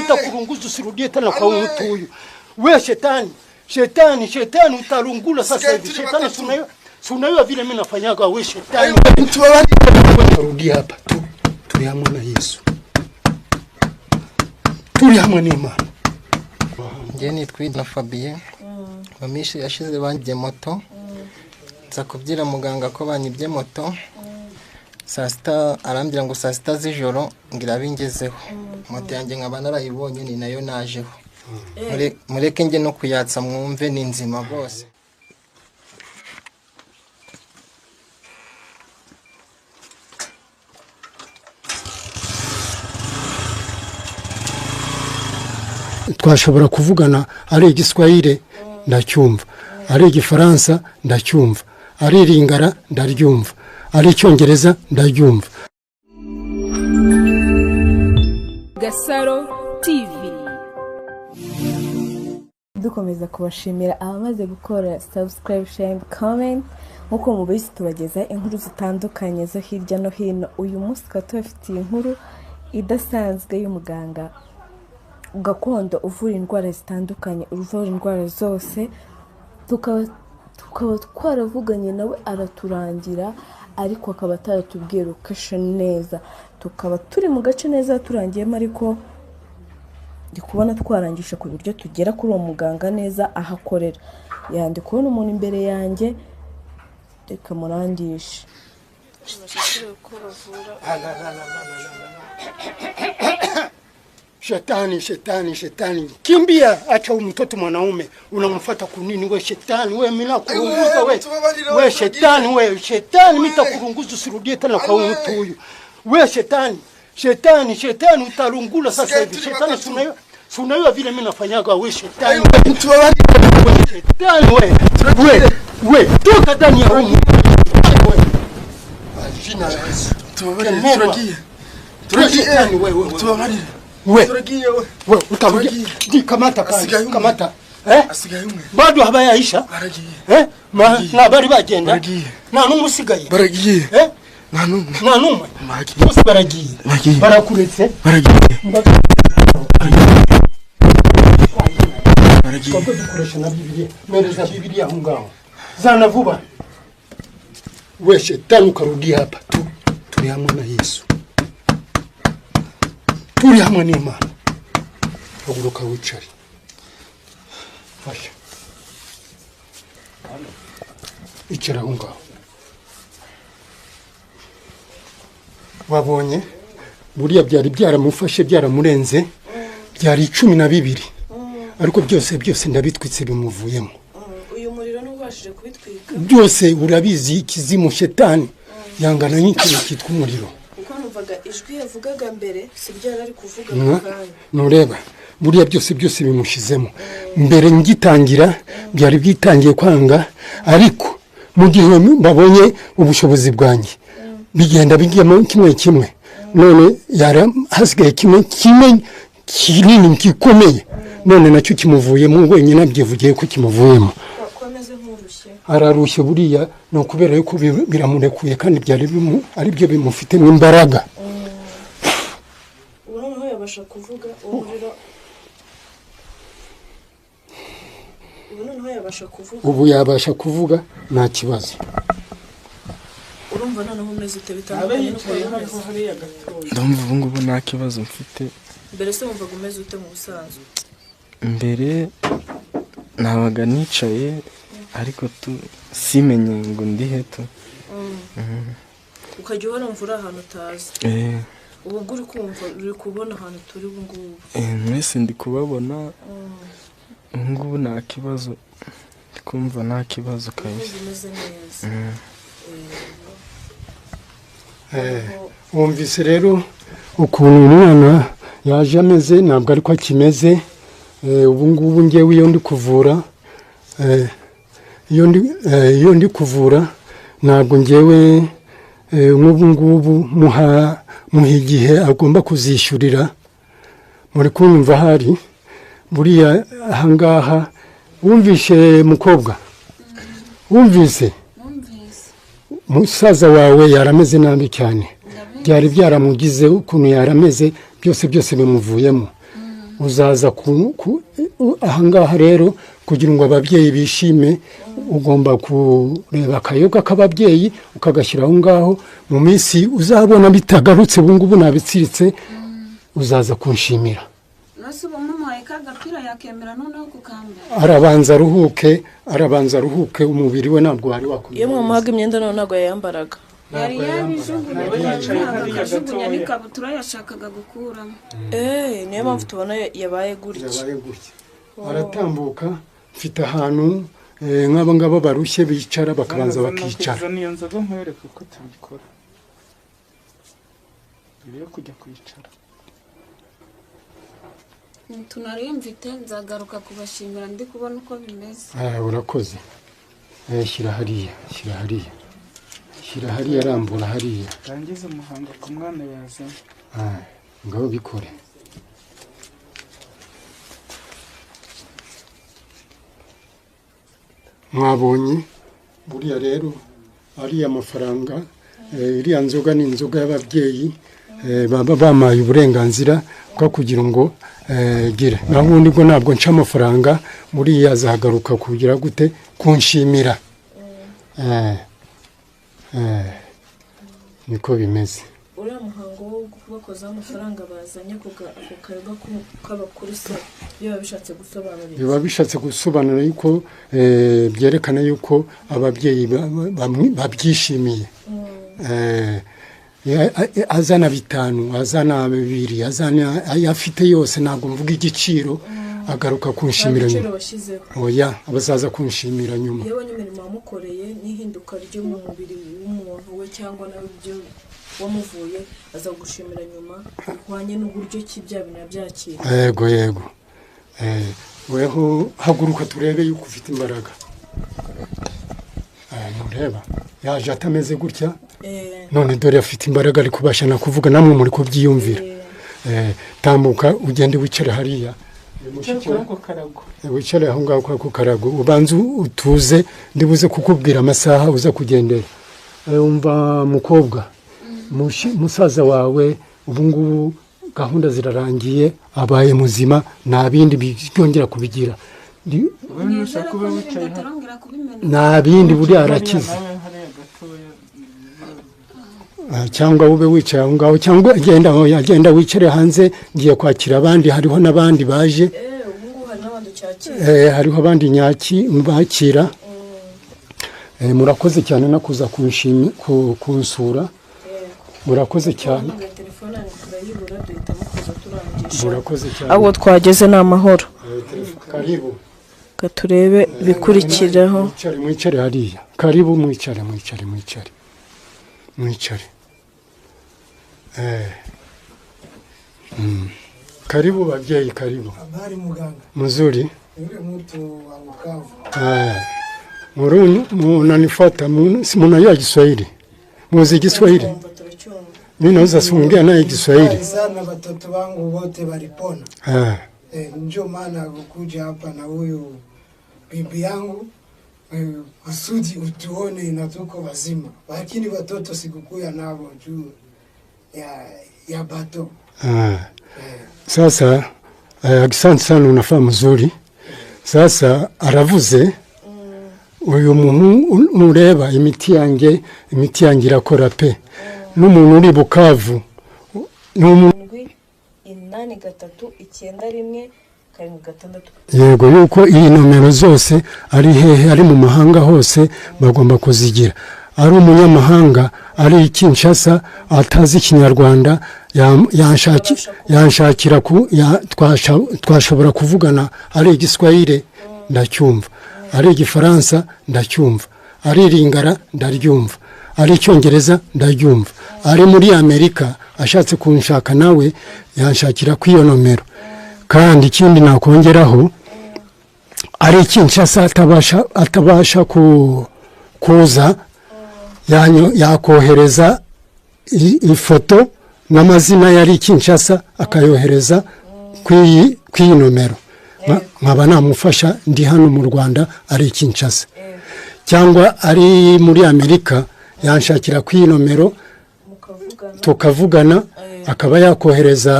Mitakurunguza usirudie tena kwa huyu mtu huyu. We shetani, shetani, shetani utarungula sasa hivi. Shetani sunayo sunayo vile mimi nafanyaga we shetani. Rudi hapa tu. Turi hamwe na Yesu. Turi hamwe n'Imana. Njye nitwa na Fabien. Mu minsi yashize banyibye moto, nza kubwira muganga ko banyibye moto saa sita, arambwira ngo saa sita z'ijoro ngo irabingezeho. Moto yanjye nkaba narayibonye, ni nayo najeho. Mureke njye no kuyatsa mwumve ni nzima rwose. Twashobora kuvugana ari Igiswahili ndacyumva, ari Igifaransa ndacyumva, ari Iringara ndaryumva, ari Icyongereza ndaryumva. Gasaro TV. Dukomeza kubashimira abamaze gukora subscribe, share and comment. Nk'uko mubizi, tubageza inkuru zitandukanye zo hirya no hino. Uyu munsi tukaba tubafitiye inkuru idasanzwe y'umuganga gakondo uvura indwara zitandukanye, uvura indwara zose. Tukaba twaravuganye nawe araturangira, ariko akaba ataratubwiye location neza. Tukaba turi mu gace neza turangiyemo, ariko ndi kubona twarangije ku buryo tugera kuri uwo muganga neza aho akorera. Ndi kubona umuntu imbere yanjye, reka murangishe. Shetani, shetani, shetani, kimbia! Acha huyu mtoto mwanaume, unamfuata kunini we shetani? We mimi nakurunguza we, we shetani, we shetani, mimi nitakurunguza usirudie tena kwa huyu mtu huyu. We shetani, shetani, shetani utarungula sasa hivi. Shetani sunayo sunayo vile mimi nafanyaga we shetani, we shetani, we we we, toka ndani ya huyu we. Jina la Yesu. Tubabarire, turagiye. We shetani, we we we. Tubabarire. We Turagiye we. we utarudia. Turagiye. Di kamata pale. Asigaye umwe. Kamata. Eh? Asigaye umwe. Bado habayaisha. Baragiye. Eh? Ma na bari bagenda. Baragiye. Nta n'umwe usigaye. Baragiye. Eh? Nta n'umwe. Nta n'umwe. Baragiye. Bose baragiye. Baragiye. Barakuretse. Baragiye. Baragiye. Twabwo dukoresha na Bibiliya. Mereza Bibiliya aho ngaho. Zana vuba. We shetani ukarudia hapa tu. Turi hamwe na Yesu. Turi hamwe n'Imana. Haguruka wicare. Fasha. Icara aho ngaho. Wabonye buriya byari byaramufashe, byaramurenze, byari 12, ariko byose byose ndabitwitse, bimuvuyemo. Uyu muriro ntubashije kubitwika? Byose urabizi, ikizimu shetani yangana n'ikintu cyitwa umuriro. Kuko numvaga ijwi yavugaga mbere si ryo yari ari kuvuga. Nureba buriya byose byose bimushizemo. Mbere ngitangira byari byitangiye kwanga, ariko mu gihe babonye ubushobozi bwanjye bigenda bijyamo kimwe kimwe. None yara hasigaye kimwe kimwe kinini gikomeye, none nacyo kimuvuyemo wenyine, abyivugiye ko kimuvuyemo. Ko ameze nk'urushye? Ararushye buriya ni ukubera yuko biramurekuye, kandi byari ari byo bimufitemo imbaraga. Ubu noneho yabasha kuvuga? Uwo muriro, ubu noneho yabasha kuvuga? Ubu yabasha kuvuga, nta kibazo. Urumva noneho umeze ute bitandukanye n'uko wari umeze? Ndumva ubu ngubu nta kibazo mfite. Mbere se wumvaga umeze ute mu busanzwe? Mbere nabaga nicaye, ariko tu simenye ngo ndihe tu. Ukajya uhora wumva uri ahantu utazi? Eh. Ubu ubwo uri kumva, uri kubona ahantu turi ubu ngubu? Eh, mwese ndi kubabona. Ubu ngubu nta kibazo, ndi kumva nta kibazo kabisa. Urumva umeze neza? Wumvise rero ukuntu umwana yaje ameze, ntabwo ariko akimeze. Ubu ngubu ngewe iyo ndi kuvura, iyo ndi kuvura ntabwo ngewe, nk'ubu ngubu muha igihe agomba kuzishyurira. Muri kunyumva? Ahari buriya ahangaha wumvishe mukobwa, wumvise musaza wawe yarameze nabi cyane, byari byaramugize ukuntu yarameze, byose byose bimuvuyemo. Uzaza ahangaha rero kugira ngo ababyeyi bishime, ugomba kureba akayoga k'ababyeyi ukagashyira aho ngaho. Mu minsi uzabona bitagarutse, ubu ngubu nabitsiritse, uzaza kunshimira. Nose ubu mumuhaye ka gapira yakemera noneho kukambara? Arabanza aruhuke, arabanza aruhuke, umubiri we ntabwo wari Iyo wakomeye. mwamuhaga imyenda none ntabwo yayambaraga? Yari yabijugunye, akajugunya n'ikabutura yashakaga gukuramo. Eh, niyo mpamvu tubona yabaye gutya. Yabaye gutya, aratambuka. Mfite ahantu nk'aba ngaba barushye bicara, bakabanza bakicara. Zana iyo nzoga nkwereke uko tubikora mbere yo kujya kwicara. Tunariyo mfite, nzagaruka kubashimira ndi kubona uko bimeze. Ah, urakoze. Shyira hariya, shyira hariya, shyira hariya, arambura hariya. Rangiza umuhango ku mwana yazanye. Ah, ngaho bikore. Mwabonye buriya rero ariya mafaranga, iriya nzoga ni inzoga y'ababyeyi, baba bamaye uburenganzira bwo kugira ngo gira naho ubundi bwo ntabwo nca amafaranga. Buriya azagaruka kugira gute? Kunshimira. Niko bimeze. Uriya muhango wo kubakozaho amafaranga bazanye ku kayoga k'abakuru se biba bishatse gusobanura iki? Biba bishatse gusobanura yuko byerekana yuko ababyeyi babyishimiye. Azana 5, azana 2, azana ayo afite yose, ntabwo mvuga igiciro, agaruka Nta kunshimira giciro nyuma. washyizeho? Oya, abazaza kunshimira nyuma. Iyo abonye imirimo wamukoreye n'ihinduka ryo mu mubiri w'umuntu we cyangwa nawe ibyo wamuvuye, aza gushimira nyuma bihwanye n'uburyo ki bya bintu yabyakira. Yego, yego. Weho haguruka turebe yuko ufite imbaraga. Ntureba yaje atameze gutya? None dore afite imbaraga, ari kubasha na kuvuga, namwe muri kubyiyumvira. Tambuka ugende wicare hariya. Wicara kuri ako karago. Wicare aho ngaho kwa ku karago, ubanze utuze, ndibuze kukubwira amasaha uza kugendera. Umva mukobwa, musaza wawe ubu ngubu gahunda zirarangiye, abaye muzima, nta bindi byongera kubigira. Wowe nushaka ube wicaye hano. Atarongera kubimena. Nta bindi, buriya arakize. Nawe hariya gatoya. Cyangwa ube wicaye aho ngaho, cyangwa agenda aho, agenda wicare hanze, ngiye kwakira abandi, hariho n'abandi baje. Ubu ngubu hari n'abandi ucyakira? Hariho abandi nyaki bakira. Murakoze cyane no kuza kunsura, murakoze cyane. Wahamagaye telefone yanjye turayibura, duhitamo kuza turangisha. Murakoze cyane. Ahubwo twageze ni amahoro. Karibu. Reka turebe ibikurikiraho. Mwicare, mwicare hariya, karibu, mwicare, mwicare, mwicare, mwicare. Karibu babyeyi, karibu. Habari muganga. Mzuri. Yule mtu wa Bukavu. Munanifuata, munajua Kiswahili? Muzi Kiswahili? Twumva, turacyumva. Mimi naweza siongea naye Kiswahili. Furahi sana, watoto wangu wote walipona. Ndio maana kukuja hapa na huyu bibi yangu kusudi utuone na tuko wazima, lakini watoto sikukuya nabo juu ya bato. Sasa asante sana, unafaa mzuri. Sasa aravuze uyu muntu nureba imiti yanjye, imiti yanjye irakora pe, n'umuntu uri Bukavu n'umuntu 7 8 3 9 1 7 6. Yego, yuko iyi nomero zose ari hehe, ari mu mahanga hose bagomba kuzigira. Ari umunyamahanga ari i Kinshasa atazi Ikinyarwanda, yanshakira twashobora kuvugana. Ari Igiswahili ndacyumva, ari Igifaransa ndacyumva, ari Iringara ndaryumva, ari Icyongereza ndaryumva. Ari muri Amerika ashatse kunshaka nawe yanshakira kuri iyo nomero. Kandi ikindi nakongeraho, ari Kinshasa atabasha kuza, yakohereza ifoto n'amazina yari Kinshasa, akayohereza kw'iyi nomero, nkaba namufasha ndi hano mu Rwanda ari Kinshasa, cyangwa ari muri Amerika yanshakira kw'iyi nomero Mukavugana. tukavugana, akaba yakohereza